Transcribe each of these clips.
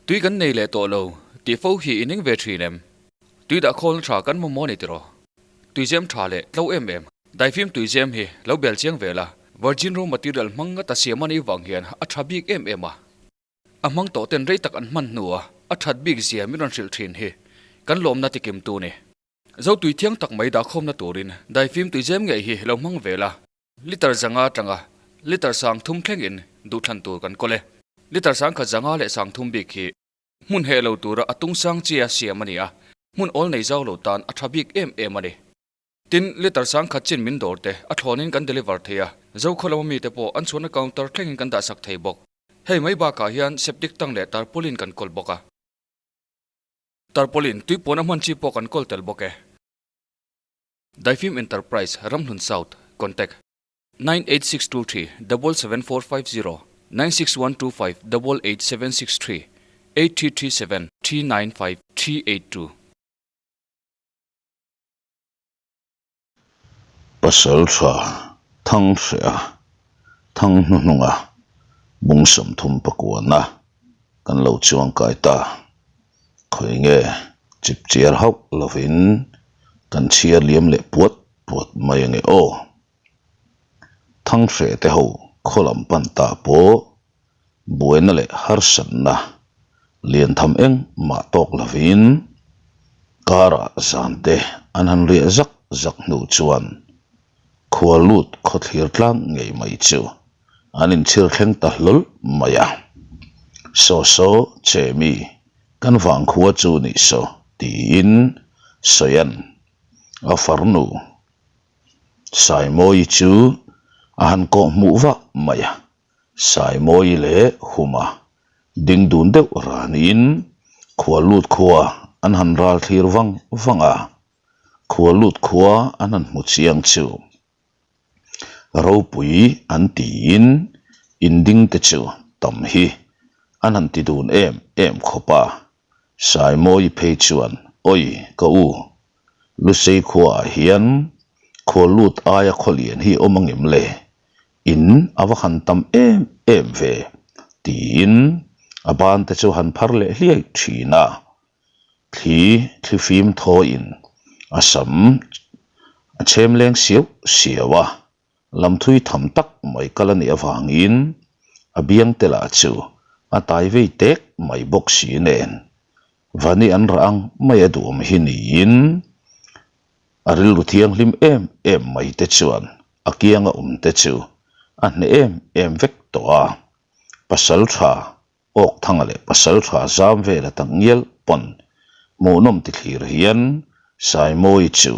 Tui kan nei leh tawh lo tih fo hi i ning ve thin em? Tui dah khawlna tha kan mamawh a ni tiraw? Tuizem tha leh tlo em em. Daifim tuizem hi lo bel chiang ve la, virgin raw material hmang ngata siam a nih vang hian a tha bik em em a. A hmang tawh ten rei tak an hman hnua a that bik zia min rawn hrilh thin hi kan lawmna tikim tu ni. Zo tui thiang tak mai dahkhawmna turin daifim tuizem ngei hi lo hmang ve la. Liter zanga atanga liter sang thum thlengin duhthlan tur kan kawl e. Liter sang khat zanga leh sang thum bik hi hmun heh lo tura a tung sang chia siam a ni a, hmun awl nei zau lo tan a tha bik em em a ni. Tin, liter sang khat chin min dawr te a thlawnin kan deliver thei a, Zokhaw lama mite pawh an chhuahna counter thlengin kan dahsak thei bawk. Hei mai bakah hian septic tank leh tarpaulin kan kawl bawk a. Tarpaulin tui puan a hman chi pawh kan kawl tel bawk e. Daifim Enterprise, Ramhlun South, Contact, 98623 77450 96125 88763 8337 395 382. Pasal tha thang hria thang hnuhnunga bung 34na kan lo chuang kai ta. Khawi nge chip chiar hauh lovin kan chhiar liam leh puat puat mai ange aw. Thanghreh te ho khaw lam pan ta pawh buaina leh harsatna lian tham engmah tawk lovin karah zan te an han riah zak zak hnu chuan khua lut khawthlir tlang ngei mai chu an inchhir thleng ta hlawl mai a. Saw saw che mi kan vang khua chu nih saw tiin sawian a farnu Saimawi chu a han kawh hmuh vah mai a, Saimawi leh Huma ding dun deuh ranin khua lut khua an han ral thlir vang vang a, khua lut khua an han hmu chiang chu. Ropui an tiin inding te chu tam hi an han ti dun em em khawp a, Saimawi phei chuan Awi ka u, Lusei khuaah hian khua lut aia khawlian hi awm angem le? In a va han tam em em ve tiin a ban te chu han phar leh hliai thin a. Thli thlifim thawiin a sam a chhem leng siau siau a, lamthui tham tak mai kal a nih avangin a biang te lah chu a tai vei tek mai bawk si nen Vani an rah ang mai a duhawm hi niin a rilru thianghlim em em mai te chuan a kianga awm te chu a hneh em em vek tawh a, pasal tha Awk thanga leh pasal tha zam vel a tak ngial pawn hmuhnawm ti thlir hian Saimawi chu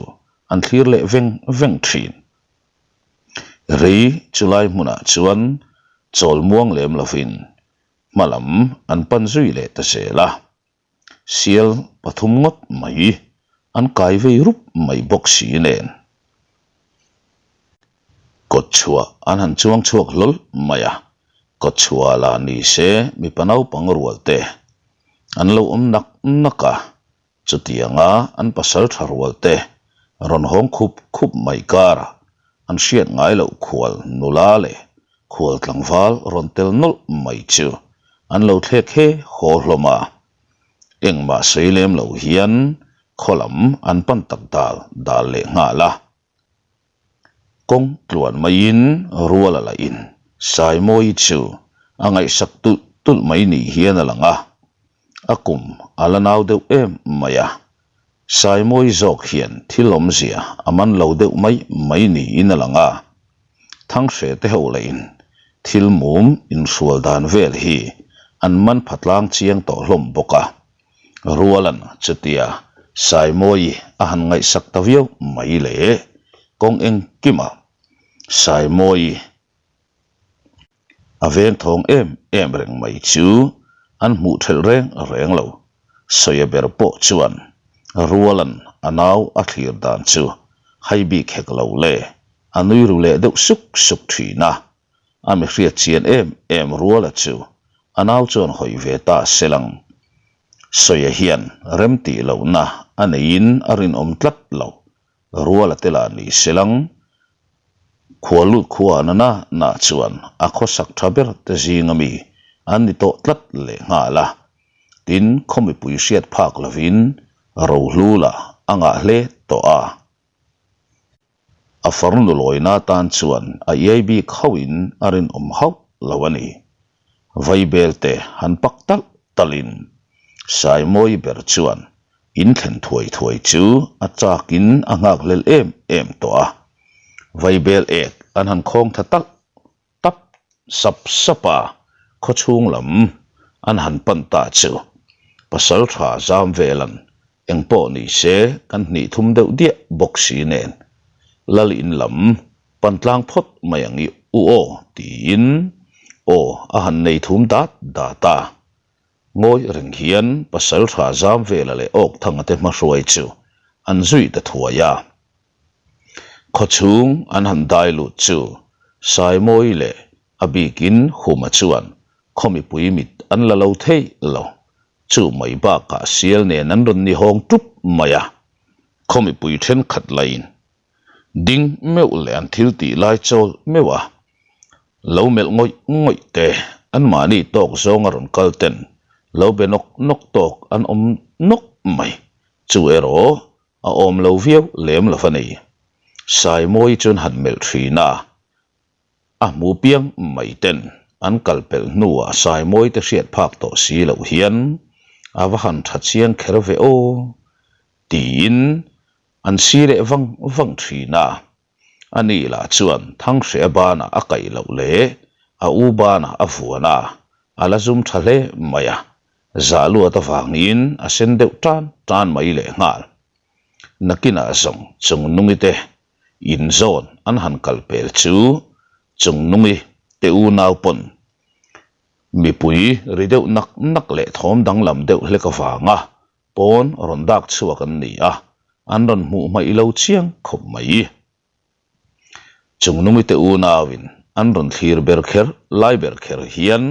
an thlir leh veng veng thin. Rei chulai hmunah chuan chawl muang lem lovin hma lam an pan zui leh ta zel a, sial pathum ngawt mai an kai vei rup mai bawk si nen kawt chhuah an han chuang chhuak hlawl mai a, kawt chhuah lah ni se mipa naupang rual te an lo awm nak nak a, chutianga an pasal tha rual te rawn hawng khup khup mai karah an hriat ngai loh khual nula leh khual tlangval rawn tel nawlh mai chu an lo thlek he haw hlawm a. Engmah sawi lem lo hian khaw lam an pan tak dal dal leh nghal a. Kawng tluan maiin rual a lahin Saimawi chu a ngaihsak tulh tulh mai ni hian a lang a, a kum a la nau deuh em mai a. Saimawi zawk hian thil awmzia a man lo deuh mai mai niin a lang a, Thanghreh te ho lahin thil mum inhrual dan vel hi an man pha tlang chiang tawh hlawm bawk a. Rualan chutia Saimawi a han ngaihsak ta viau mai le, kawng engkima Saimawi A veng thawng em em reng mai chu an hmuh thelh reng reng lo. Sawia ber pawh chuan Rualan a nau a thlir dan chu hai bik hek lo le, a nui ru leh deuh suk suk thin a. A mi hriat chian em em Ruala chu a nau chuan hawi ve ta se lang. Sawia hian remtih lohna a neiin a rinawm tlat lo. Ruala te lah ni se lang. Khua lut khua na na na chuan a khawsak tha ber te zing ami an ni tawh tlat leh nghal a. takin khaw mipui hriat phak lovin rohlu lah a ngah hle tawh a. A farnu lawina tan chuan a iai bik hauhin a rinawm hauh lo a ni. Vaibel te han pak talh talhin Saimawi ber chuan in thlen thuai thuai chu a chakin a nghakhlel em em tawh a. Vaibel ek an han khawng tha talh tap sap sap a, khawchhung lam an han pan ta chu pasal tha zam velan eng pawh ni se kan hnih thum deuh diah bawk si nen lal in lam pan tlang phawt mai ang i u aw tiin aw a han nei thum dat dat a, ngawi reng hian pasal tha zam vela leh awk thanga te hmahruai chu an zui ta thuai a. Khawchhung an han dai lut chu Saimawi leh a bikin Huma chuan khaw mipui mit an la lo thei lo. Chu mai bakah sial nen an rawn ni hawng tup mai a. Khaw mipui thenkhat lain ding meuh leh an thil tih lai chawl meuh a lo melh ngawih ngawih te anmahni tawk zawnga rawn kal ten lo be nawk nawk tawk an awm nawk mai. Chu erawh A awm lo viau lem lo va ni. Saimawi chuan han melh thin a, a hmu piang mai ten an kal pelh hnuah Saimawi te hriat phak tawh si loh hian a va han tha chiang kher ve aw tiin an si leh vang vang thin a. Ani lah chuan Thanghreh a banah a kaih loh leh a u banah a vuan a, a la zum tha hle mai a, zah luat avangin a sen deuh tan tan mai leh nghal. Nakinah zawng Chungnungi te inzawn an han kal pel chu Chungnungi te unau pawn mipui ri deuh nak nak leh thawm danglam deuh hlek avanga Pawn rawn dak chhuak an ni a, an rawn hmuh hmaih lo chiang khawp mai. Chungnungi te unauin an rawn thlir ber kher lai ber kher hian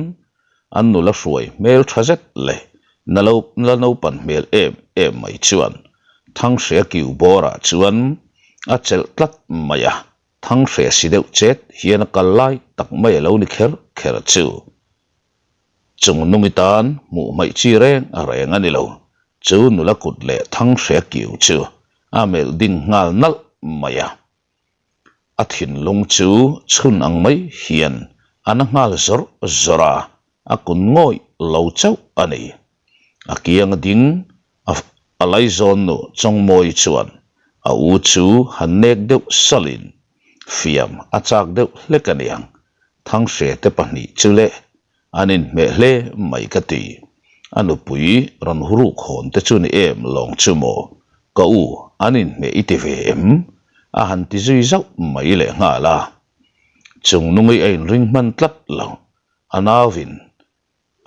an nula hruai hmel tha zet leh na lo la naupan hmel em em mai chuan Thanghria kiu bawrah chuan a chelh tlat mai a, Thanghria si deuh chet hian a kal lai tak mai a lo ni kher kher chu. Chungnungi tan hmuh hmaih chi reng reng a ni lo. Chu nula kut leh Thanghreh kiu chu a melh ding nghal nalh mai a. A thinlung chu chhun ang mai hian a na nghal zawrh zawrh a, a kun ngawih lo chauh a ni. A kiang a ding a, a laizawn nu Chawngmawi chuan a u chu han nek deuh salhin fiam a chak deuh hlek a niang. Thanghreh te pahnih chu le an inhmeh hle mai ka ti. A nupui rawn huruk hawn te chu ni em lawng chu maw? Ka u an inhmeh i ti ve em? A han ti zui zauh mai leh nghal a. Chungnungi a inring hman tlat lo. A nauin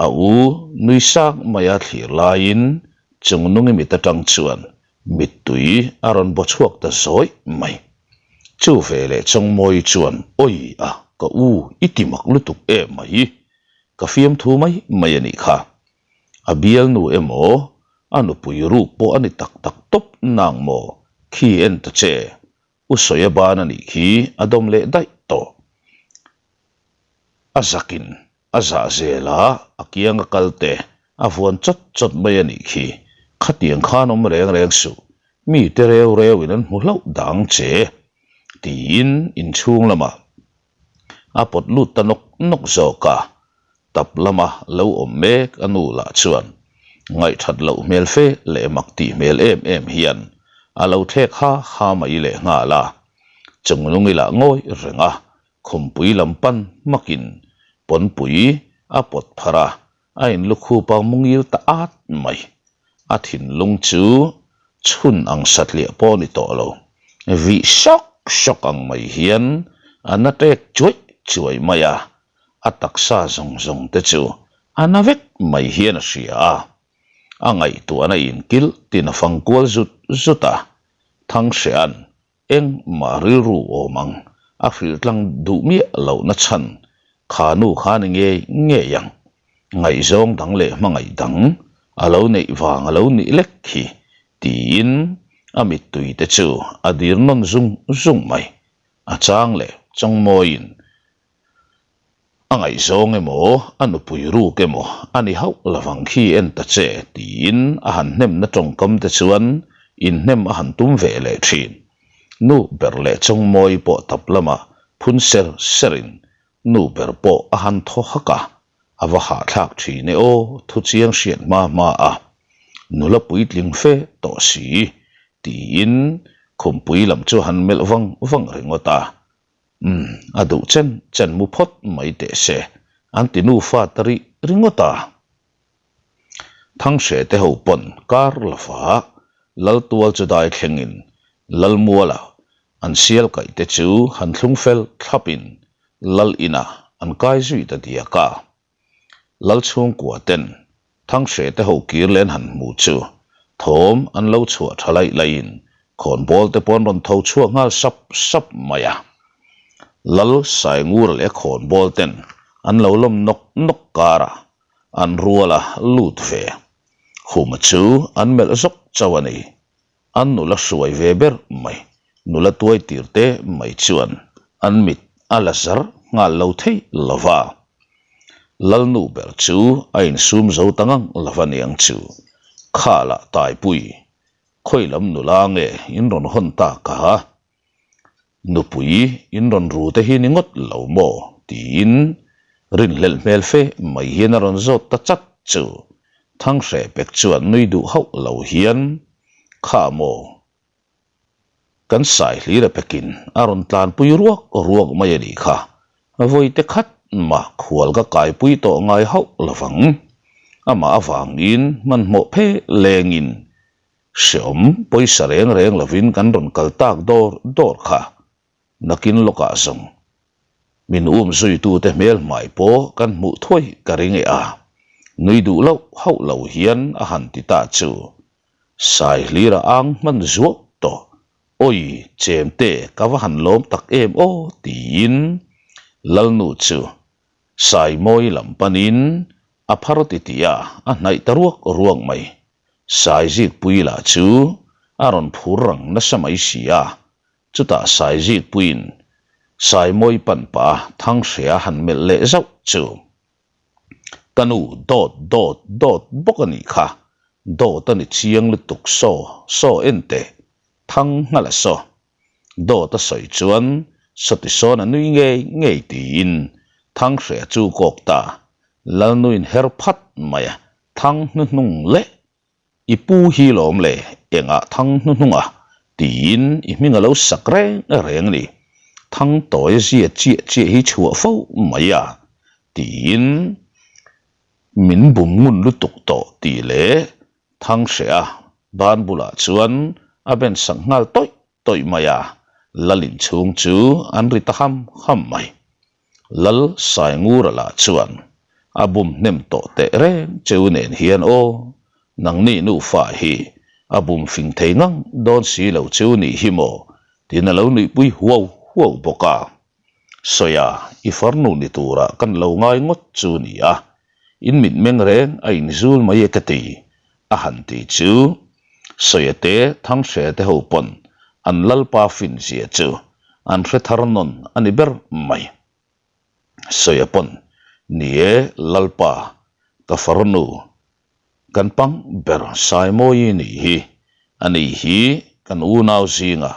A u nui sak mai a thlir laiin Chungnungi mit atang chuan mittui a rawn baw chhuak ta zawih mai. Chu veleh Chawngmawi chuan Awi a, ka u i ti mak lutuk em mai, ka fiamthu mai mai a nih kha. A bialnu emaw a nupui ruk pawh a ni tak tak tawp nang maw khi en ta che, U Sawia ban a nih khi a dawm leh daih tawh. A zakin a zah zel a, a kiang a kal te a vuan chawt chawt mai a nih khi. Khatiang khan awm reng reng suh, mi te reu reu in an hmu hlauh dang che, tiin inchhung lamah a pawt lut ta nawk nawk zawk a, tap lama lo awm mek a nu lah chuan ngaihthat loh hmel fe leh mak tih hmel em em hian a lo thlek ha ha mai leh nghal a, Chunglungi lah ngawi reng a, khumpui lam pan hmakin pawnpui a pawt pharh a, A inlukhup a mungil ta at mai. A thinlung chu chhun ang satliah pawh a ni tawh lo. Vih sawk sawk ang mai hian a na tek chuaih chuaih mai a, a taksa zawng zawng te chu a na vek mai hian a hria a. A ngaihtuahna inkilh tin a fang kual zut zut a, Thanghreh'an Engmah rilru awm ang, a hrilh tlang duh miah lohna chhan kha nu kha ni ngei ngei ang. Ngaihzawng dang leh hmangaih dang a lo neih vang a lo nih lek khi tiin a mittui te chu a dir nawn zung zung mai. A chang leh Chawngmawiin. A ngaihzawng emaw, a nupui ruk emaw a ni hauh lovang khi en ta che tiin a han hnemna tawngkam te chuan inhnem a han tum ve leh thin. Nu ber leh Chawngmawii pawh tap lamah phun ser serin nu ber pawh a han thaw hak a, a va hahthlak thin e aw thu chiang hriat hma hma a, nula puitling fe tawh si tiin khumpui lam chu a han melh vang vang ringawt a. Umm, a duh chen chen mu phawt mai teh se, an ti nufa ta rih ringawt a. Thanghreh te ho pawn kar lova Laltual chu dai thlengin Lalmuala an sial kaih te chu han thlung fel thlapin Lal inah an kai zui ta diak a. Lal chhungkua ten Thanghreh te ho kir len han hmu chu thawm an lo chhuah tha laih laihin khawnbawl te pawh an rawn tho chhuak nghal sap sap mai a. Lal Saingur leh khawnbawl ten an lo lawm nawk nawk karah an rual a lut ve. Khuma chu an melh zawk chauh a ni. An nula hruai ve ber mai, nula tuai tir te mai chuan an mit a la zar nghal lo thei lo va. Lalnu ber chu a insum zo ta ngang lo va niang chu. Khalah Taipui, khawi lam nula nge in rawn hawn tak a? Nupui in rawn ru te hi ni ngawt lo maw? tiin rinhlelh hmel fe mai hian a rawn zawt ta chat chu Thanghreh pek chuan nui duh hauh lo hian, Kha maw? Kan sai hlir a pekin a rawn tlanpui ruak ruak mai a nih kha, vawite khat mah khual ka kaipui tawh ngai hauh lovang. Amah avangin hmanhmawh phe lengin Hreawm pawisa reng reng lovin kan rawn kal tak dawr dawr kha nakin lawkah zawng min um zuitute hmel hmai pawh kan hmuh thuai ka ring e a, nui duh loh hauh lo hian a han ti ta chu. Sai hlir a ang hman zuau tawh, Awi chemte ka va han lawm tak em aw tiin Lalnu chu Saimawi lam panin a phar titih a, a hnaih ta ruak ruak mai. Saizikpui lah chu a rawn phur rang nasa mai si a, chutah Saizikpuiin Saimawi pan pah a Thanghrea han melh leh zauh chu, Ka nu dawt dawt dawt bawk a nih kha, dawt a ni chiang lutuk saw saw en teh, Thang nghala saw. Dawt a sawi chuan sawti sawn a nui ngei ngei tiin Thanghrea chu kawk ta, Lalnuin her phat mai a, Thang hnuhnung leh i pu hi lawm le engah thang hnuhnung a tiin i hming a lo sak reng reng ni. Thang tawi zia chiah chiah hi chhuah fo mai a tiin min bum ngun lutuk tawh tih leh thang hreh a ban bulah chuan a ben sak nghal tawih tawih mai a, lal inchhung chu an ri ta ham ham mai. Lal Saingura lah chuan a bum hnem tawh teh reng cheu nen hian aw, nangni nufa hi a bum fing thei ngang dawn si lo cheu nih hi maw tiin a lo nuihpui huau huau bawk a. Sawia, i farnu ni turah kan lo ngai ngawt chu ni a, in mitmeng reng a inzul mai e ka ti, a han ti chu Sawia te Thanghreh te ho pawn an lalpa fin zia chu an hre thar nawn a ni ber mai. Sawia pawn, Ni e lalpa, ka farnu, kan pang ber Saimawi nih hi, a ni hi kan unau zinga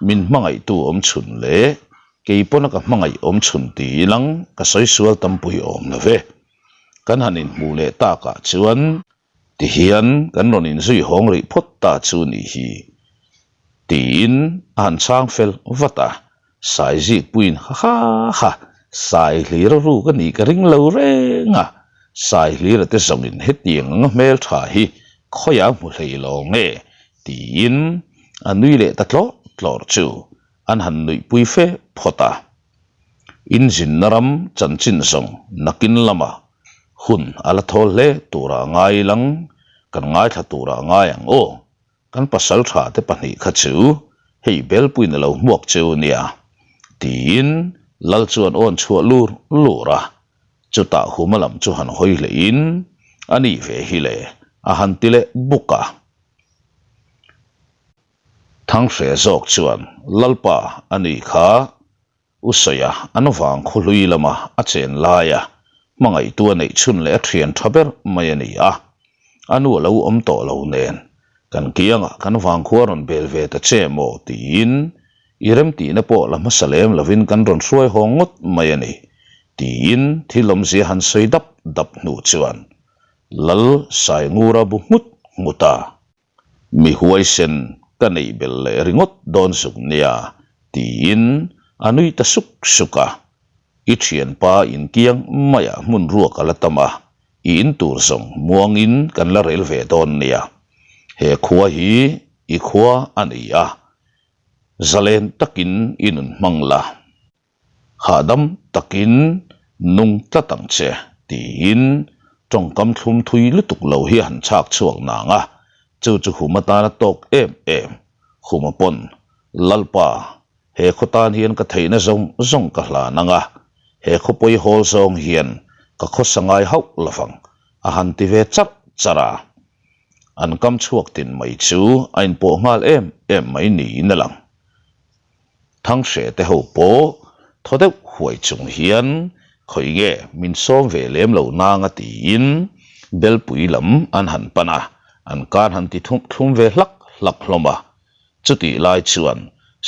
min hmangaihtu awm chhun leh kei pawna ka hmangaih awm chhun ti ilang ka sawi sual tampui awm lo ve. Kan han inhmuh leh takah chuan Tihian kan rawn inzui hawng rih phawt ta chu nih hi, tiin a han chhang fel vat a. Saizikpuiin ha ha ha, Sai hlira ruk a nih ka ring lo reng a, Sai hlira te zawngin hetiang anga hmel tha hi khawiah hmu hlei lo nge, tiin a nui leh ta tlawrh tlawrh chu an han nuihpui fe phawt a. Inzinna ram chanchin zawng nakin lamah hun a la thawl hle turah ngai lang, kan ngaithla turah ngai ang aw. Kan pasal tha te pahnih kha chu hei belpuiin a lo hmuak cheu nia, tiin Lal chuan awn chhuah lur lur a. Chutah Huma lam chu han hawi hlehin a ni ve hi le a han ti leh buk a. Thanghreh zawk chuan, Lalpa, a ni kha. U Sawia an vang khaw hlui lama a chen laia hmangaihtu a neih chhun leh a thian tha ber mai a ni a. A nu a lo awm tawh lo nen kan kiangah kan vangkhua rawn bel ve ta che maw tiin i remtihna pawh la hmasa lem lovin kan rawn hruai hawng ngawt mai a ni tiin thil awmzia han sawi dap dap hnu chuan Lal Saingura bu nghut nghut a. Mi huaisen ka neih belh leh ringawt dawn zuk nia tiin a nui ta suk suk a. I thianpa inkiang maiah hmun ruak a la tam a, i in tur zawng muangin kan la rel ve dawn nia. He khua hi i khua a ni a, zalen takin i nun hmang la. Hahdam takin nung tlat ang che, tiin tawngkam thlum thui lutuk lo hi a han chhak chhuak nang a, chu chu Huma tan a tawk em em. Huma pawn, Lalpa, he khaw tan hian ka theihna zawng zawng ka hlan ang a, he khawpawi hawl zawng hian ka khawsa ngai hauh lovang, a han ti ve charh charh a. An kam chhuak tin mai chu a inpawh nghal em em mai niin a lang. Thanghreh te ho pawh thaw deuh huai chung hian khawi nge min sawm ve lem lo nanga tiin Belpui lam an han pan a, an kar han ti thum thlum ve hlak hlak hlawm a. Chutih lai chuan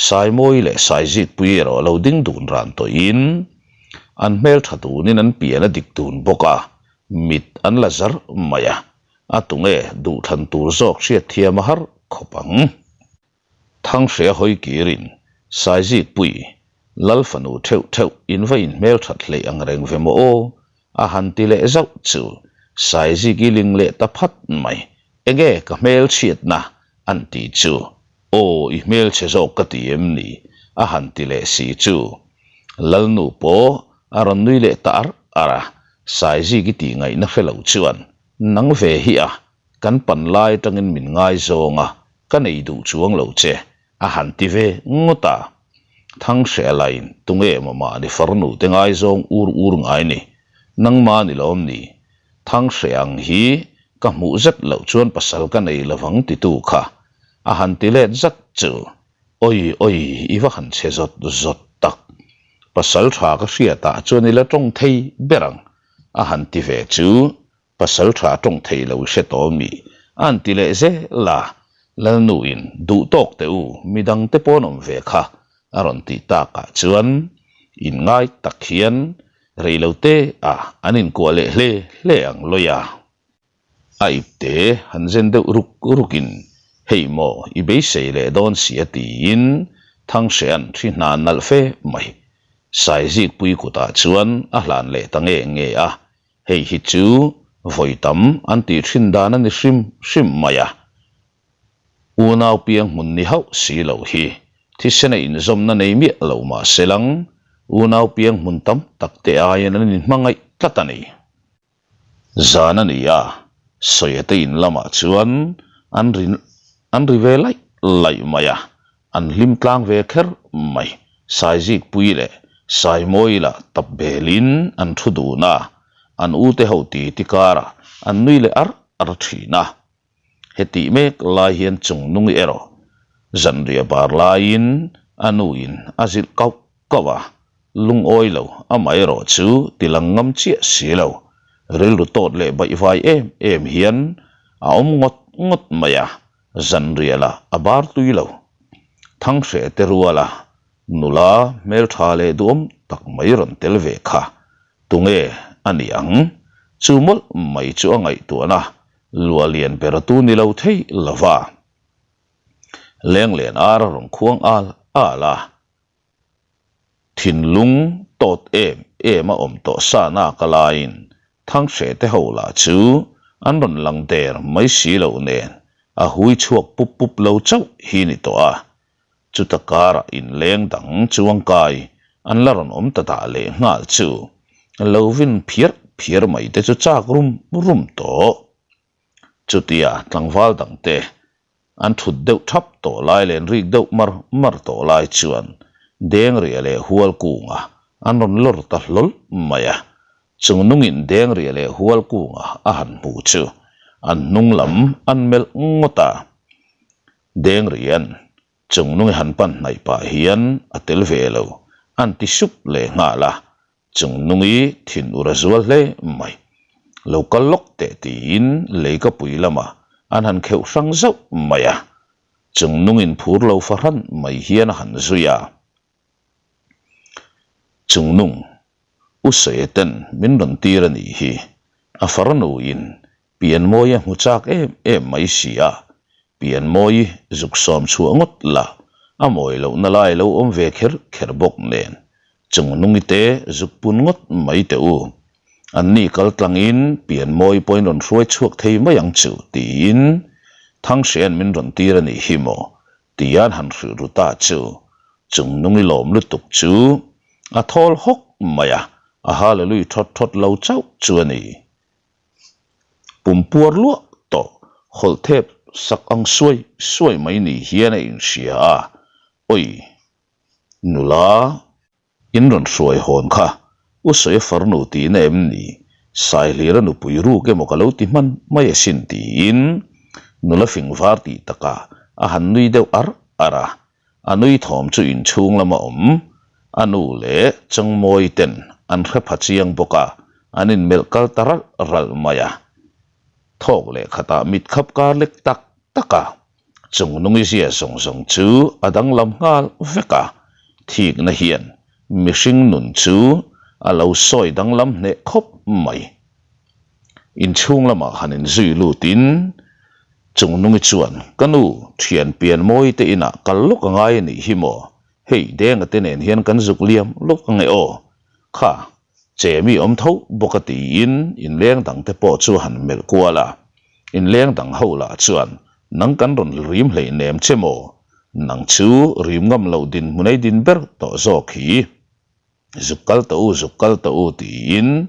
Saimawi leh Saizikpui erawh lo ding dun ran tawhin an hmeltha dunin an pian a dik dun bawk a, mit an la zar mai a, a tunge duhthlan tur zawk hriatthiam a har khawp ang. Thanghre hawi kirin Saizikpui, Lal fanu theuh theuh in va inhmel that hleih ang reng ve maw aw? a han ti leh zauh chu Saizik i ling leh ta phat mai. Enge ka hmelchhiatna? an ti chu Aw i hmelchhe zawk ka ti em ni? a han ti leh si chu Lalnu pawh a rawn nui leh ta ar ar a, Saizik i tih ngaihna hre lo chuan nang ve hi a Kan pan lai atangin min ngaizawng a, ka nei duh chuang lo che, a han ti ve ngawt a. Thanghreh laiin tunge maw mahni farnu te ngaizawng ur ur ngai ni, nangmah ni lawm ni? Thanghreh ang hi ka hmuh zet loh chuan pasal ka nei lovang titu kha, a han ti let zat chu. Awi awi, i va han chhe zawt zawt tak. Pasal tha ka hriatah chuan i la tawng thei ber ang, a han ti ve chu. Pasal tha tawng thei lo i hre tawh mi? A an ti leh zel a, Lalnuin, Duh tawk teh u, midang te pawn awm ve kha, a rawn tih takah chuan inngai tak hian rei lo te ah an inkuah leh hle hle ang lawi a. A ipte han zen deuh ruk rukin, Hei maw, i beisei leh dawn si a tiin Thanghreh'an thi hna nalh fe mai Saizikpui kutah chuan a hlan leh ta nge nge a. Hei hi chu vawi tam an tih thin dan a ni hrim hrim mai a, unau piang hmun ni hauh si lo hi thisena inzawmna nei miah lo mah se lang unau piang hmun tam tak te aiin an inhmangaih tlat a ni. Zan a ni a, Sawiate in lamah chuan an ri an ri ve laih laih mai a, An hlim tlang ve kher mai. Saizikpui leh Saimawi lah tap belin an thu dun a, an ute ho ti ti karah an nui leh ar ar thin a. Hetih mek lai hian Chungnungi erawh zanriah bar laiin a nuin a zilh kauh kauh a, lungawi lo amaherawh chu tilang ngam chiah si lo, rilru tawt leh baihvai em em hian a awm ngawt ngawt mai a. Zanriah lah a bar tui lo. Thanghreh te ruala nula hmeltha leh duhawm tak mai rawn tel ve kha tunge a ni ang? Chu mawlh mai chu a ngaihtuahna lua lian ber tu ni lo thei lova. Lenglen ar a rawn khuang al al a. Thinlung tawt em em a awm tawh sa nak a laiin Thanghreh te ho lah chu an rawn lang der mai si lo nen a hui chhuak pup pup lo chauh hi ni tawh a. Chuta karah inleng dang chuangkai an la rawn awm ta dah leh nghal chu lo vin phiar phiar mai te chu chak rum rum tawh. Chutia tlangval dangte An thut deuh thap tawh lai leh an rik deuh mar mar tawh lai chuan Dengria leh Hualkunga an rawn lawr ta hlawl mai a. Chung nungin Dengria leh Hualkunga a han hmu chu an hnung lam an melh ngawt a. Dengria'n chung nungi han pan hnaih pah hian a tel ve lo. An ti sup leh nghal a, chung nungi thin ur a zual hle mai. Lo kal lawk teh tiin lei ka pui lamah an han kheuh hrang zauh mai a, chung nungin phur lo fahran mai hian a han zui a. Chung nung, U Sawi ten min rawn tir a nih hi, a farnuin Pianmawi a hmu chak em em mai si a, Pianmawi zuk sawm chhuah ngawt la, a mawi lohna lai lo awm ve kher kher bawk nen, chung nungi te zuk pun ngawt mai teh u. Anni kal tlangin Pianmawi pawhin rawn hruai chhuak thei mai ang chu tiin Thangsian min rawn tir a nih hi maw Tian han hrilh ru ta chu chung nungi lawm lutuk chu a thawl hawk mai a, a hallelui thawt thawt lo chauh chu a ni. Pum puar luah tawh hawlh thep sak ang suai suai mai ni hian a inhria a, Oi! Nula! In rawn hruai hawn kha U Sawi farnu tihna em ni? Saihlira nupui ruk emaw ka lo ti hman mai asin tiin nula fing var tih takah a han nui deuh ar ar a. A nui thawm chu inchhung lama awm a nu leh Changmawi ten an hre pha chiang bawk a, an inmelh kal ta ralh ralh mai a. Thawk leh khatah mit khap kar lek tak tak a. Chung nungi zia zawng zawng chu a danglam nghal vek a, thikna hian mihring nun chu a lo sawi danglam hneh khawp mai. Inchhung lamah han inzui lutin Chung nungi chuan, Ka nu, thian pian mawi te inah kal lawk a ngai a nih hi maw? Hei Denga te nen hian kan zuk liam lawk ange aw. Kha, Che mi awm tho bawk a tiin inleng dang te pawh chu a han melh kual a. Inleng dang ho lah chuan, Nang kan rawn rim hlei nem che maw? Nang chu rim ngam loh dinhmun ei din ber tawh zawk hi. Zuk kal tawh u, zuk kal tawh u tiin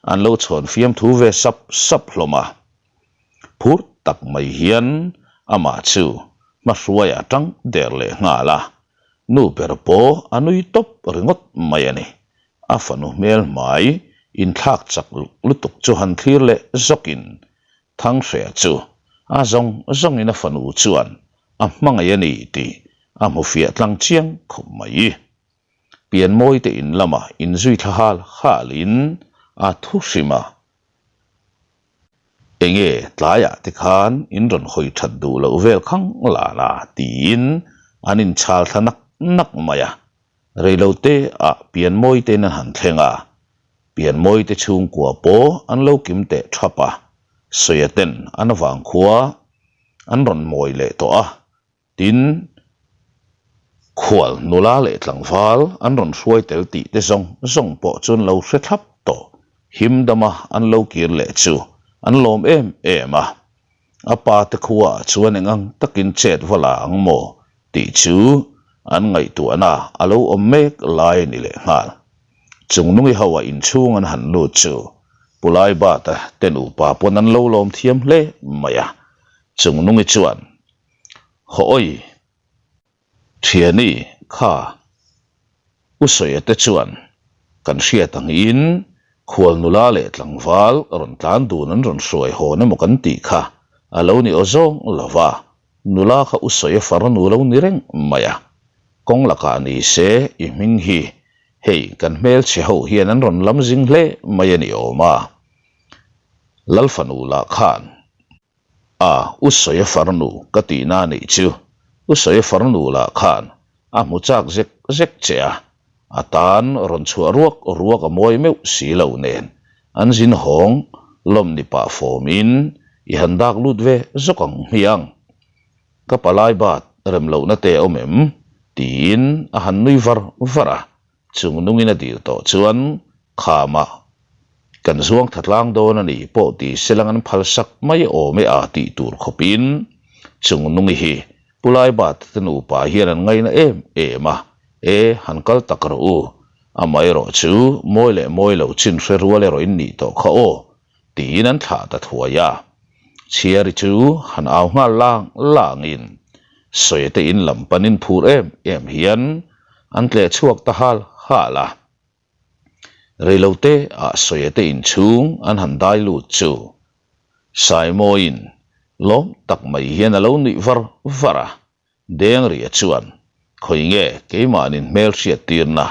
an lo chhawn fiamthu ve sap sap hlawm a. Phur tak mai hian amah chu hmahruai a tang der leh nghal a. Nu ber pawh a nui tawp ringawt mai a ni. A fanu hmel hmai inthlak chak lutuk chu han thlir leh zawkin Thanghreh chu a zawng zawngin a fanu chuan a hmangaih a ni tih a hmu fiah tlang chiang khawp mai. Pianmawi te in lamah inzui thla hal halin a thu hrim a. Enge tlaiah te khan in rawn hawi that duh loh vel khang lan a tiin an inchhal thla nak nak mai a. Reilote ah Pianmawi te in an han thleng a, Pianmawi te chhungkua pawh an lo kim teh thap a, Sawia ten an vangkhua an rawn mawi leh tawh a, tin, khual nula leh tlangval an rawn hruai tel tih te zawng zawng pawh chu an lo hre thlap tawh. Him dama an lo kir leh chu an lawm em em a, a pa te khuaah chuan eng ang takin chet va la ang maw tih chu an ngaihtuahna a lo awm mek lai a ni lehnghal. Chungnungi ho a inchhung an han lut chu Pu Laibata te nupa pawn an lo lawm thiam hle mai a, Chungnungi chuan, Haw-awi, Thiani kha U Sawia te chuan kan hriat angin khual nula leh tlangval rawn tlan dun an rawn hruai hawn emaw kan tih kha a lo ni aw zawng lo va, nula kha U Sawia farnu lo ni reng mai a, kawng lakah ni se i hming hi hei kan hmelchhe ho hian an rawn lam zing hle mai a ni awm a, Lalfanu lah khan. A, U Sawia farnu ka tihna a nih chu. U Sawia farnu lah khan a hmu chak zek zek che a, a tan rawn chhuah ruak ruak a mawi meuh si lo nen an zin hawng lawm ni pah fawmin i han dak lut ve zawk ang hmiang. Ka palai bat rem lohna te a awm em? tiin a han nui var var a. Chung nungin a dil tawh chuan khamah kan zuang tha tlang dawn a ni pawh ti selang an phal sak mai awm e a tih tur khawpin chung nungi hi Pu Laibata te nupa hian an ngaina em em a, e han kal tak rawh u, amaherawh chu mawi leh mawi lo chin hre rual erawh in nih tawh kha aw tiin an thlah ta thuai a. Chhiari chu han au nghal lang langin Sawite in lam panin phur em em hian an tleh chhuak ta hal hal a. Reilote ah Sawite in chhung an han dai lut chu Saimawiin lawm tak mai hian a lo nuih var var a. Dengria chuan, Khawi nge keimahnin hmelhriat tirna?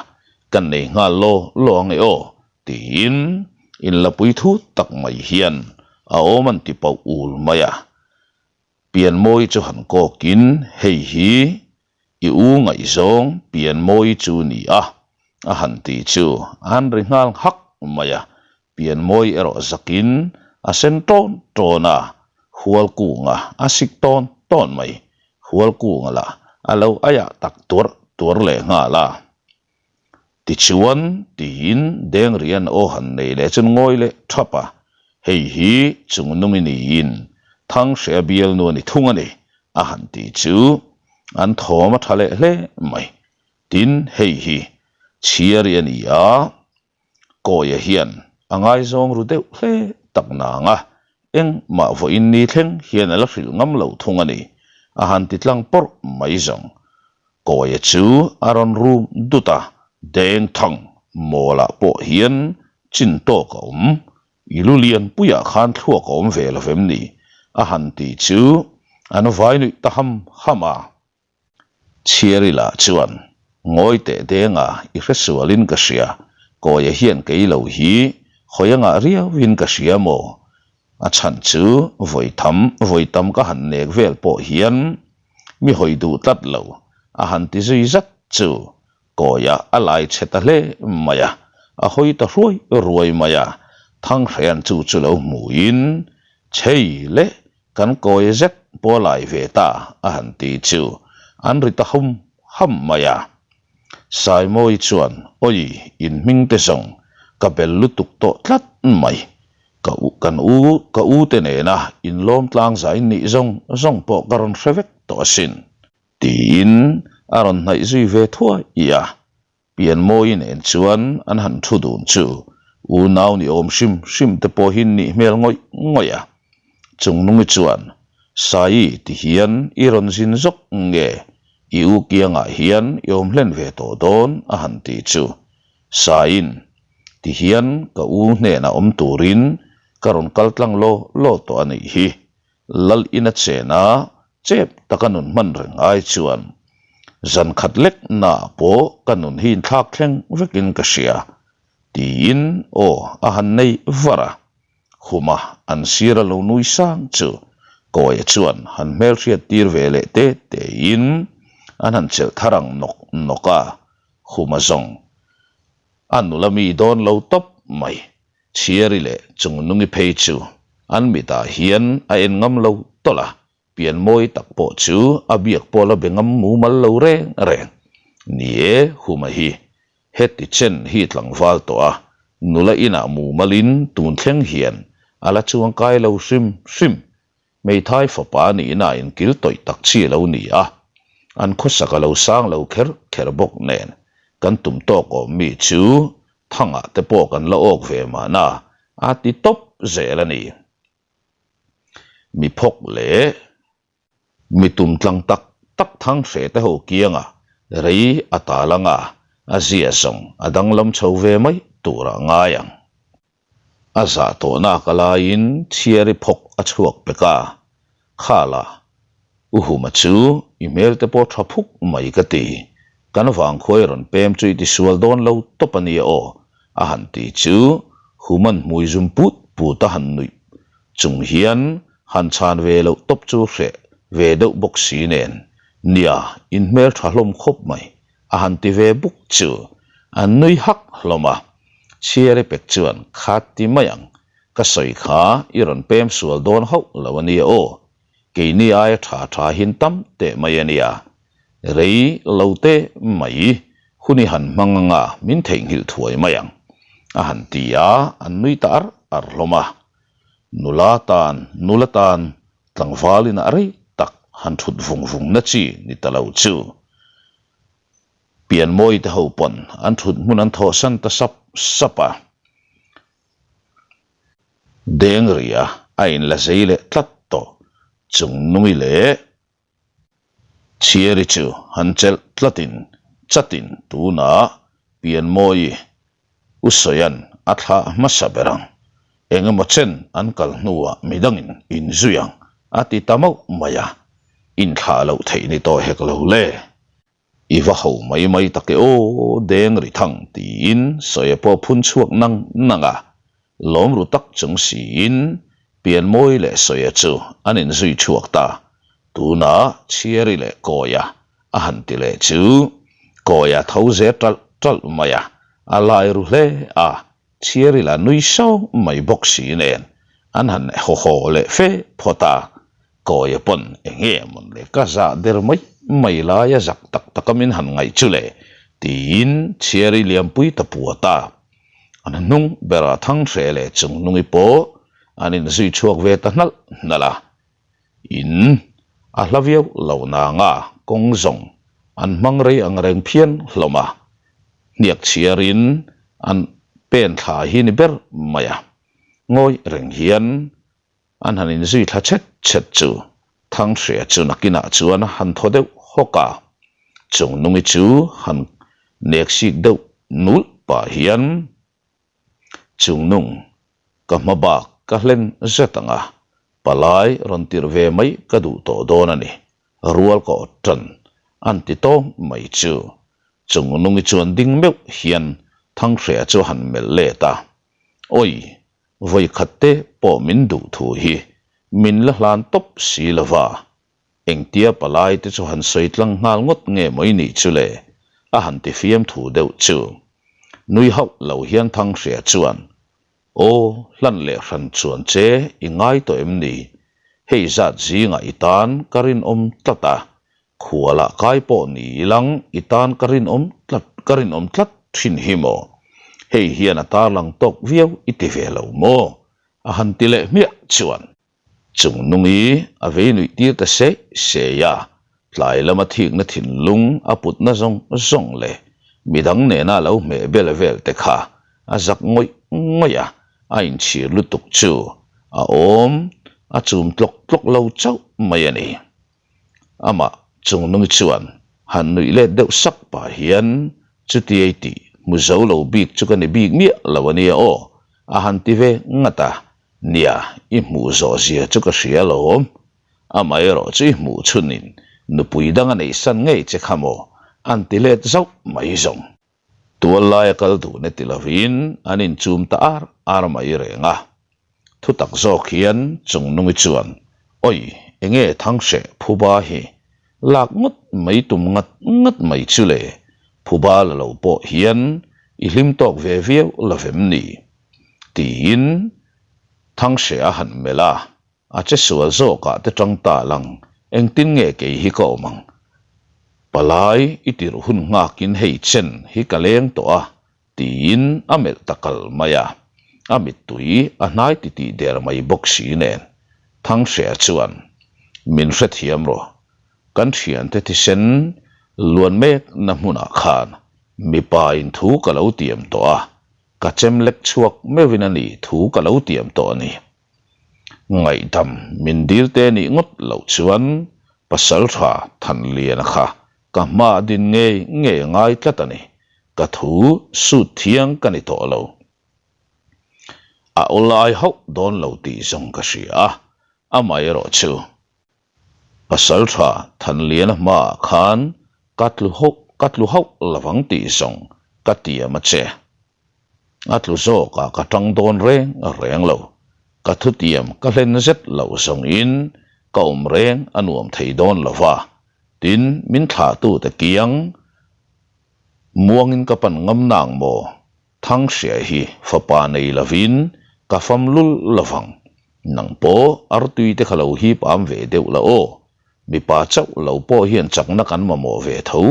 Kan nei nghal law law ang e aw, tiin inlapui thu tak mai hian a awm an ti pauh ul mai a. Pianmawi chu han kawkin hei hi i u ngaihzawng Pianmawi chu ni a, a han ti chu an ri nghal hak mai a. Pianmawi erawh zakin a sen tawn tawn a, Hualkunga a sik tawn tawn mai. Hualkunga lah a lo aiah tak tuarh tuarh leh nghal a. Tichuan, tiin Dengrian aw han nei leh chuan ngawi leh thap a, hei hi Chungnungi niin Thanghrea bialnu a ni thung a ni, a han ti chu an thawm a tha leh hle mai. Tin, hei hi Chhiari a ni a, Kawia hian a ngaizawng ru deuh hle tak nang a, engmah vawiin ni thleng hian a la hrilh ngam lo thung a ni, a han ti tlang pawrh mai zawng. Kawia chu a rawn rum dut a, Deng thang mawlah pawh hian chin tawk a awm, i lu lian puiah khan thluak a awm ve lo vem ni? a han ti chu an vai nuih ta ham ham a. Chhiarila chuan, Ngawi teh denga i hre sualin ka hria, Kawia hian kei lo hi hawi angah riauin ka hria maw? A chhan chu vawi tham vawi tam ka han nek vel pawh hian mi hawi duh tlat lo, a han ti zui zat chu Kawia a lai chhe ta hle mai a, a hawi ta hruai ruai mai a, Thanghrean chu chu lo hmuin, Chhei le! Kan kawi zet pawh lai ve ta a han ti chu an ri ta hum ham mai a. Saimawi chuan Awi in hming te zawng ka bel lutuk tawh tlat mai. Ka u kan u ka u te nena inlawm tlang zai nih zawng zawng pawh ka rawn hre vek tawh asin. Tiin a rawn hnaih zui ve thuai a. Pianmawi nen chuan an han thu dun chu unau ni awm hrim hrim te pawh hi nih hmel ngawih ngawih a. Chungnungi chuan, Saii ti hian i rawn zin zawk nge i u kiangah hian i awm hlen ve tawh dawn a han ti chu. Saiin, Ti hian ka u hnenah awm turin ka rawn kal tlang law law tawh a nih hi. Lal ina chena chep taka nun hman reng ai chuan zan khat lek naah pawh ka nun hi inthlak thleng vekin ka hria tiin aw a han nei var a. Huma an sir a lo nui sang chu Kawia chuan han hmelhriat tir ve leh te tein an han chelh thar ang nawk nawk a, Huma zawng a nula mi dawn lo tawp mai. Chhiari leh Chungnungi phei chu an mitah hian a en ngam lo tawlh a, pian mawi tak pawh chu a biak pawh la be ngam mumal lo reng reng. Ni e, Huma hi heti chen hi tlangval tawh a, nula inah mumalin tun thleng hian a la chuangkai lo hrim hrim. Hmeithai fapa nihna inkil tawih tak chi a lo ni a, an khawsak a lo sang lo kher kher bawk nen kan tum tawk awm mi chu thangah te pawh kan la awk ve mahna a ti tawp zel a ni. Mi phawk leh mi tum tlang tak tak thang hre te ho kianga rei a tal anga a zia zawng a danglam chho ve mai turah ngai ang. A zah tawhnak a laiin chhiari phawk a chhuak pek a, Khala, U Huma chu i hmel te pawh tha phuk mai ka ti, kan vangkhuai rawn pem chu i tisual dawn lo tawp a nia aw, a han ti chu Human hmui zum put put a han nuih chung hian han chhan ve loh tawp chu hreh ve deuh bawk si nen, Nia, in hmel tha hlawm khawp mai, a han ti ve buk chu an nui hak hlawm a, Chhiari pek chuan kha ti mai ang, ka sawi kha i rawn pem sual dawn hauh lo a nia aw, keini aia tha tha hin tam teh mai a nia, rei lo te mai hun i han hmang anga min theihnghilh thuai mai ang, a han ti a, an nui ta ar ar hlawm a. Nula tan, nula tan tlangval inah rei tak han thut vung vung na chi ni ta lo chu. Pianmawi te ho pawn an thut hmun an thawhsan ta sap sap a. Dengria a inla zei leh tlat tawh chung nungi leh Chhiari chu han chelh tlatin chatin tunah Pianmawi U Sawian a thlah hmasa ber ang. Eng emaw chen an kal hnuah midangin inzui ang a ti ta mauh mai a, inthlah loh theih ni tawh hek lo le. I va ho mai mai tak e aw, deng ri thang tiin Sawia pawh phun chhuak nang nang a. Lawm ru tak chung siin Pianmawi leh Sawia chu an inzui chhuak ta. Tunah Chhiari leh Kawia a han ti leh chu Kawia tho ze ṭalh ṭalh mai a, a lai ru hle a, Chhiari la nui sawng mai bawk si nen an han haw haw leh fe phawt a, Kawia pawn eng nge mawn le ka zah der mai mai laia zak tak taka min han ngaih chu le tiin Chhiari liampui ta puat a. An hnung berah Thanghreh leh Chungnungi pawh an inzui chhuak ve ta hnalh hnalh a. In a hla viau lo nanga kawng zawng an hmang rei ang reng phian hlawm a, hniak chhiarin an pen thla hi ni ber mai a. Ngawi reng hian an han inzui thla chhet chhet chu Thanghria chu nakinah chuan a han thaw deuh hawk a, Chungnungi chu han nek sik deuh nulh pah hian Chungnung, ka hma bak ka hlen zet ang a, palai rawn tirh ve mai ka duh tawh dawn a ni, rual ka awt tan, an ti tawng mai chu. Chungnungi chuan ding meuh hian Thanghria chu a han melh let a, Awi, vawi khat te pawh min duh thu hi min la hlan tawp si lo va, Engtia palai te chu han sawi tlang nghal ngawt nge maw i nih chu le? a han ti fiam thu deuh chu. Nui hauh lo hian Thanghria chuan, Aw, hlan leh hran chuan che i ngai tawh em ni? Hei zat zingah i tan ka rinawm tlat a, khualah kai pawh ni ilang i tan ka rinawm tlat ka rinawm tlat thin hi maw? Hei hian a tarlang tawk viau i ti ve lo maw? a han ti leh hmiah chuan. Chungnungi a vei nuih tir ta seih seih a, tlai lama thikna thinlung a putna zawng zawng leh midang nena lo hmeh bel vel te kha a zak ngawih ngawih a, a inchhir lutuk chu a awm a chum tlawk tlawk lo chauh mai a ni. Amah Chungnungi chuan han nuih let deuh sak pah hian chutiai tih hmu zo lo bik chu ka ni bik miah lo a nia aw a han ti ve ngat a. Nia, i hmuh zawh zia chu ka hria alawm. Amaherawh chu i hmuh chhunin nupui dang a neihsan ngei che kha maw? An ti let zauh mai zawng. Tual laia kal duhna ti lovin an inchum ta ar ar mai reng a. Thutak zawk hian Chungnungi chuan, Oi, enge Thanghreh phuba hi lak ngawt mai tum ngat ngat mai chu le, phuba la lo pawh hian i hlim tawk ve viau lovem ni? Tiin Thanghreh a han melh a, a che sual zawkah te tang ta lang, engtin nge kei hi ka awm ang? Palai i tirh hun nghakin hei chen hi ka leng tawh a, tiin a melh ta kal mai a, a mittui a hnai titih der mai bawk si nen. Thanghreh chuan, Min hrethiam rawh, kan thiante thisen luan mekna hmunah khan mipa in thu ka lo tiam tawh a, Ka chem lek chhuak meuhin a ni thu ka lo tiam tawh a ni. Ngaihdam min dil te nih ngawt loh chuan pasal tha Thanliana kha ka hmaah din ngei ngei a ngai tlat a ni. Ka thu sut thiang ka ni tawh lo. A awlai hauh dawn lo tih zawng ka hria a, amaherawh chu Pasal tha Thanliana hmaah khan ka tlu hauh ka tlu hauh lovang tih zawng ka tiam a che. A tlu zawkah ka tang dawn reng reng lo. Ka thutiam ka hlen zet loh zawngin ka awm reng a nuam thei dawn lo va, tin min thlahtute kiang muangin ka pan ngam nang maw? Thanghria hi fapa nei lovin ka fam lul lovang. Nang pawh artui te kha lo hip am ve deuh la aw. Mipa chauh lo pawh hian chakna kan mamawh ve tho.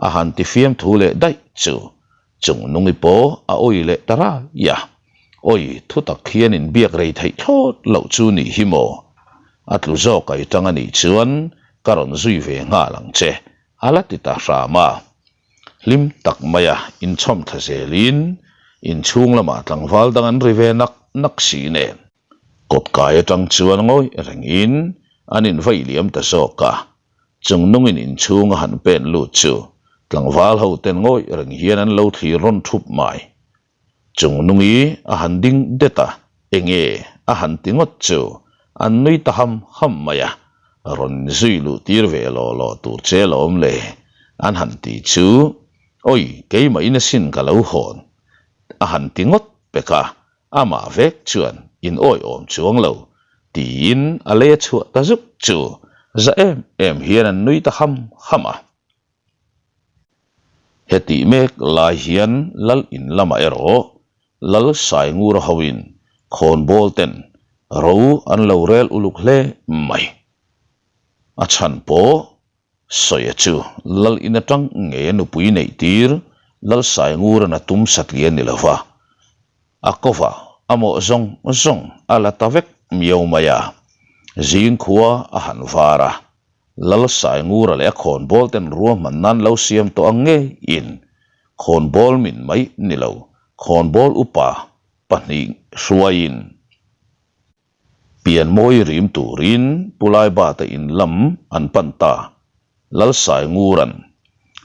A han ti fiam thu leh daih chu. Chungnungi pawh a awi leh ta rai a. Awi thu tak hian inbiak rei theih thlawt loh chu nih hi maw? A tlu zawk ai tang a nih chuan ka rawn zui ve nghal ang che. A la ti ta hram a. Hlim tak maia inchhawm thla zelin inchhung lamah tlangval dang an ri ve nak nak si nen. Kawtkai atang chuan ngawi rengin an invaih liam ta zawk a, chungnungin inchhung a han pen lut chu tlangval ho ten ngawi reng hian an lo thlir rawn thup mai. Chungnungi a han ding det a, enge a han ti ngawt chu an nui ta ham ham mai a, rawn zui luh tir ve law law tur che lawm le. An han ti chu, Awi, keimahin asin ka lo hawn, a han ti ngawt pek a, amah vek chuan in awiawm chuang lo, tiin a lei a chhuah ta zuk chu za em em hian an nui ta ham ham a. Hetih mek lai hian Lal in lamah erawh Lal Saingura hoin khawnbawl ten ro an lo rel uluk hle mai. A chhan pawh Sawia chu Lal in atang ngei a nupui neih tir Lal Sainguran a tum satliah ni lova, a kova a mawh zawng zawng a la ta vek miau mai a, zingkhua a han var a. Lal Saingura leh a khawnbawl ten ruahman nan lo siam tawh ang ngeiin khawnbawl min mai ni lo, khawnbawl upa pahnih hruaiin pianmawi rim turin Pu Laibata in lam an pan ta. Lal Sainguran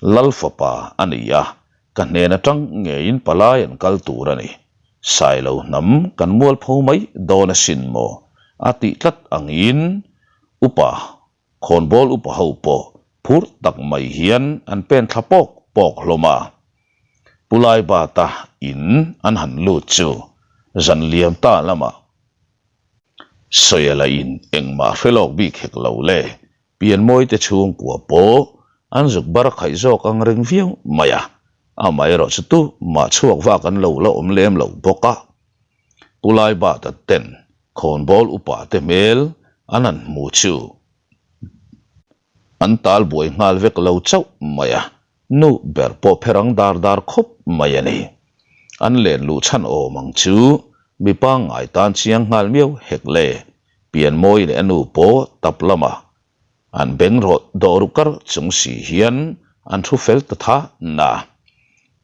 Lal fapa a ni a, ka hnen atang ngeiin palai an kal tur a ni. Sailo hnam kan mualpho mai dawn asin maw a tih tlat angin Upa, khawnbawl upa ho pawh phur tak mai hian an pen thla pawk pawk hlawm a. Pu Laibata in an han lut chu zan liam ta lamah Sawiala in engmah hre lawk bik hek lo le, Pianmawi te chhungkua pawh an zuk bar khaih zawk ang reng viau mai a, amaherawh chu tu mah chhuak vak an lo la awm lem lo bawk a. Pu Laibata ten Khawnbawl upa te hmel an han hmu chu an tal buai nghal vek lo chauh mai a, nu ber pawh pher ang dar dar khawp mai a ni. An len luh chhan awm ang chu mi pangngai tan chiang nghal miau hek le, Pianmawi leh a nu pawh tap lamah an beng rawh dawh ru kar chung si hian an thu fel ta tha na.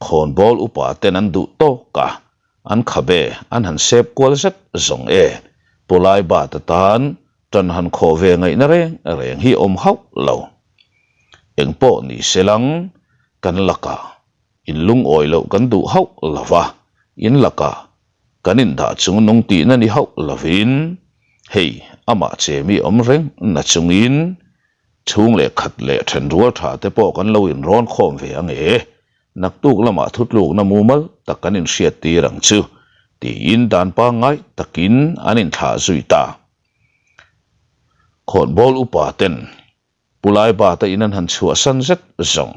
Khawnbawl upa ten an duh tawk a, An khabe an han sep kual zet zawng e. Pawlai bat atan tan han khawh ve ngaihna reng reng hi awm hauh lo. Engpawh ni se lang, kan lakah in lungawi loh kan duh hauh lo va, in lakah kan indah chung nung tihna ni hauh lovin, hei amah chemi awm reng na chungin chhung leh khat leh thenrual tha te pawh kan lo inrawn khawm ve ang e. Naktuk lamah thutlukna mumal tak kan inhriat tir ang chu, tiin dan pangngai takin an inthlah zui ta. Khawnbawl upa ten Pu Laibata in an han chhuahsan zet zawng.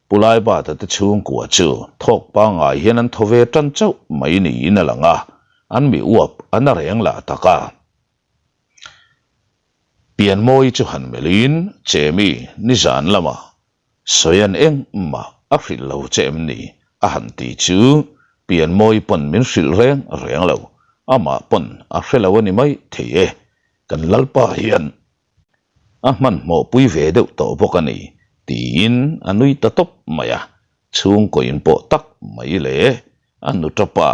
Pu Laibata te chhungkua chu thawk pangngai hian an thaw ve tan chauh mai niin a lang a, an mi uap an a reng lah tak a. Pianmawi chu han melhin, Chemi, nizan lamah Sawian engmah a hrilh lo che em ni? a han ti chu Pianmawi pawn min hrilh reng reng lo, amah pawn a hre lo a ni mai thei e, kan Lalpa hian a hmanhmawh pui ve deuh tawh bawk a ni tiin a nui ta tawp mai a, chhungkaw inpawh tak mai leh a nutapa.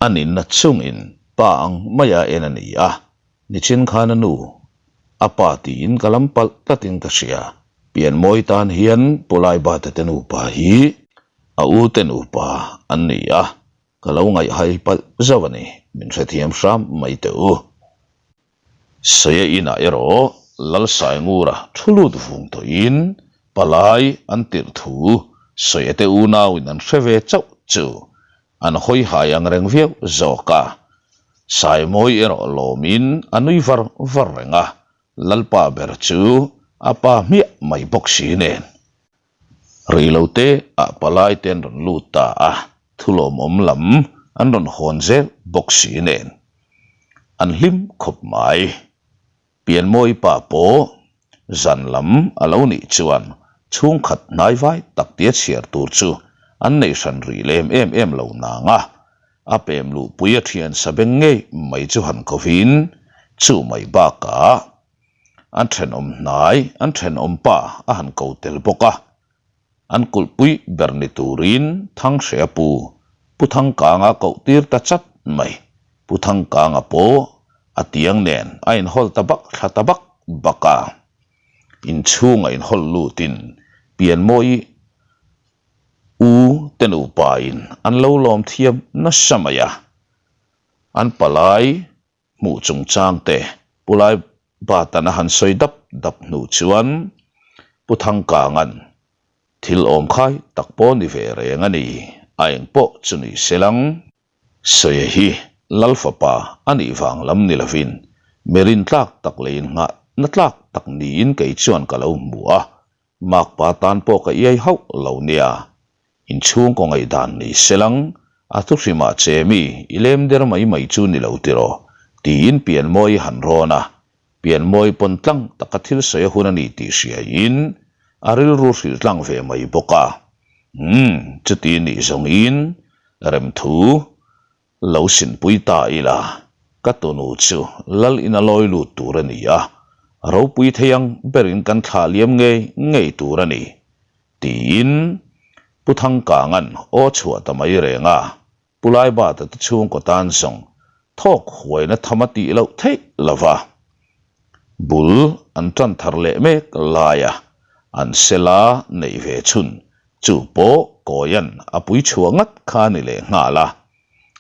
A ninna chungin pa ang maia en a ni a, nichin khan a nu, a pa tiin ka lam palh tlatin ka hria. Pianmawi tan hian Pu Laibata te nupa hi a u te nupa an ni a, ka lo ngaihhai palh zauh a ni, min hrethiam hram mai teh u. Saia inah erawh Lalsaingura thu lut vung tawhin palai an tirh thu Saia te unauin an hre ve chauh chu an hawi hai ang reng viau zawk a. Saimawi erawh lawmin a nui var var reng a, Lalpa ber chu a pa hmiah mai bawk si nen. Reilote ah palai te an rawn lut ta a, thulawmawm lam an rawn hawn zel bawk si nen an hlim khawp mai. Pianmawi pa pawh zan lam a lo nih chuan chhungkhat hnaivai tak tia chhiar tur chu an nei hran rih lem em em lo nang a, a pem luhpui a thian sa beng ngei mai chu han kovin chu mai bakah An thenawm hnai, an thenawm pa a han ko tel bawk a. An kulhpui ber ni turin Thanghrea pu, Pu Thangkanga koh tir ta chat mai. Pu Thangkanga pawh a tiang nen a inhawl ta bak thla ta bak bak a. Inchhunga inhawl lutin Pianmawi u te nupain an lo lawm thiam nasa mai a. An palai Hmuh chungchang te Pu Lai Batan a han sawi dap dap hnu chuan. Pu Thangkanga'n thil awm khai tak pawh ni ve reng a ni, a eng pawh chu ni se lang. Sawi hi Lal fapa a nih vang lam ni lovin mi rintlak tak leh innghah na tlak tak niin kei chuan ka lo hmu a, makpa tan pawh ka iai hauh lo nia. Inchhungkaw ngaihdan ni se lang, a thuhrimah che mi i lem der mai mai chu ni lo tiraw? tiin Pianmawi han rawn a, Pianmawi pawn tlang taka thil sawi a hun a ni tih hriaiin a rilru hrilh tlang ve mai bawk a. Umm, chuti nih zawngin remthu lo sinpui ta ila, ka tunu chu lal ina lawi lut tur a ni a, ropui thei ang berin kan thlah liam ngei ngei tur a ni, tiin Pu Thangkanga'n aw chhuah ta mai reng a. Pu Laibata te chhungkaw tan zawng thawk huaina tham a tih loh theih lo va, bul an tan thar leh mek laia an sela neih ve chhun chu pawh Kawia'n a pui chhuah ngat kha a ni leh nghal a,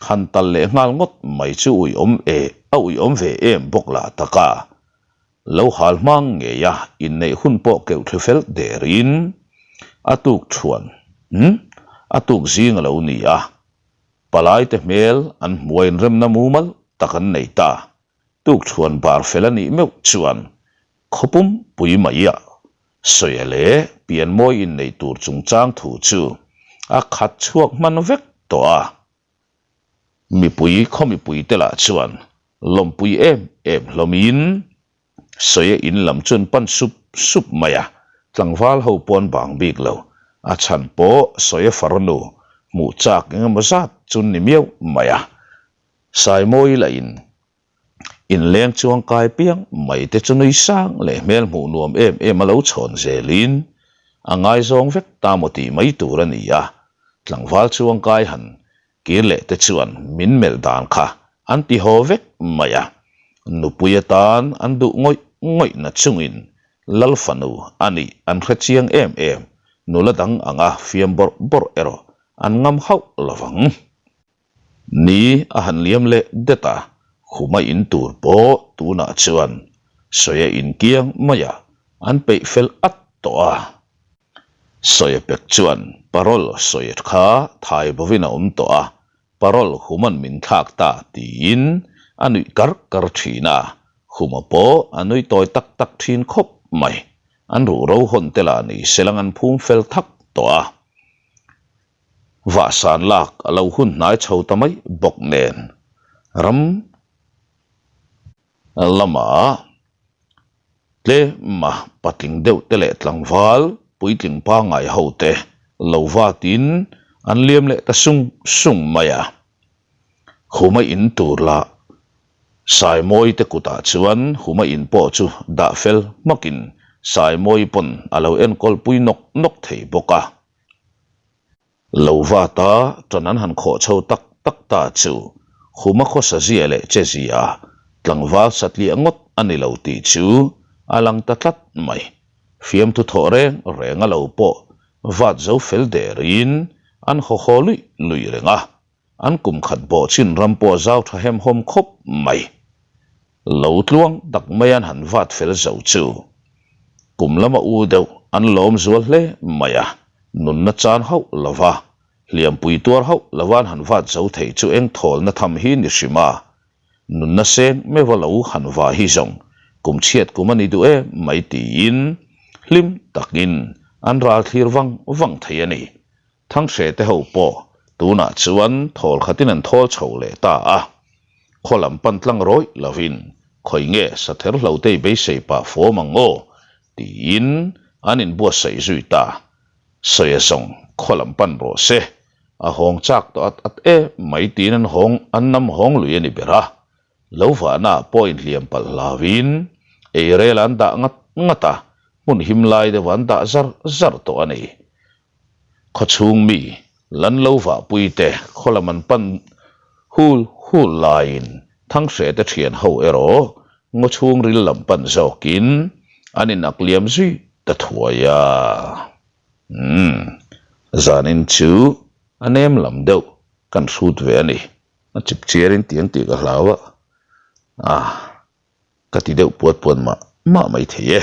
han tal leh nghal ngawt mai chu uiawm e a uiawm ve em bawk lah tak a, lo hal hmang ngei a inneih hun pawh keuh thlu fel derin a tuk thuan a tuk zing a lo ni a, palaite hmel an hmuh a inremna mumal tak an nei ta, tuk thuan bar fel a nih meuh chuan khawpum pui mai a sawi leh pianmawi inneih tur chungchang thu chu a khat chhuak hman vek tawh a. Mipui khaw mipuite lah chuan lawmpui em em hlawmin Sawia in lam chuan pan sup sup mai a, tlangval ho pawn bang bik lo, a chhan pawh Sawia farnu hmuh chak eng emaw zat chu ni miau mai a, Saimawi lahin Inleng chuang kai piang mai te chu nui sang leh hmel hmuh nuam em em a lo chhawn zelin a ngaizawng vek ta maw tih mai tur a ni a, tlangval chuang kai han kir leh te chuan min melh dan kha an ti haw vek mai a, nupui atan an duh ngawih ngawih na chungin Lal fanu a nih an hre chiang em em, nula dang anga fiam bawrh bawrh erawh an ngam hauh lovang. Ni a han liam leh det a, khuma in tur pawh tunah chuan Sawia in kiang maiah an peih fel at tawh a. Sawia pek chuan parole Sawia kha thai bovin a awm tawh a, parole human min thlak ta tiin a nuih kar kar thin a, Huma pawh a nui tawi tak tak thin khawp mai. An ruhro hawn te lah ni selang an phum fel thak tawh a. Vahsan lak a lo hun hnai chho ta mai bawk nen ram lamah tlema patling deuh te leh tlangval puitling pangngai ho te lo vatin an liam leh ta sung sung mai a. Huma in tur lah Saimawi te kutah chuan Huma in pawh chu dah fel hmakin Saimawi pawn a lo enkawl pui nawk nawk thei bawk a. Lo vata ṭan an han khawh chho tak tak ta chu Huma khawsa zia leh che zia tlangval satliah ngawt a ni lo tih chu a lang ta tlat mai. Fiamthu thawh reng reng a lo pawh vat zo fel derin an haw haw luih luih reng a. An kum khat bawh chin ram pawh zau tha hem hawm khawp mai. Lo tluang tak mai an han vat fel zo chu. Kum lama u deuh an lawm zual hle mai a, nunna chan hauh lova, hliampui tuar hauh lova an han vat zo thei chu eng thawlna tham hi ni hrim a. Nunna seng meuha lo han va hi zawng kum chhiat kum a ni duh em mai tiin hlim takin an ral thlir vang vang thei a ni. Thanghreh te ho pawh tunah chuan thawl khatin an thawl chho leh ta a, khaw lam pan tlang rawih lovin khawi nge sather hlo te i beisei pah fawm ang aw tiin an inbuatsaih zui ta. Sawia zawng khaw lam pan rawh se, a hawng chak tawh at at em mai tiin an hawng an nam hawng lui a ni ber a, lo vahna ah pawh inhliam palh hlauin eirel an dah ngat ngat a, hmun him lai deuh an dah zar zar tawh a ni. Khawchhung mi lan lo vahpui te khaw lam an pan hul hul laiin Thanghreh te thian ho erawh ngaw chhung ril lam pan zawkin an inak liam zui ta thuai a. Umm, zanin chu a nem lam deuh kan hrut ve a ni. A chip chiarin tiang tih ka hlau a, ah ka ti deuh puat puat mah mah mai thei e.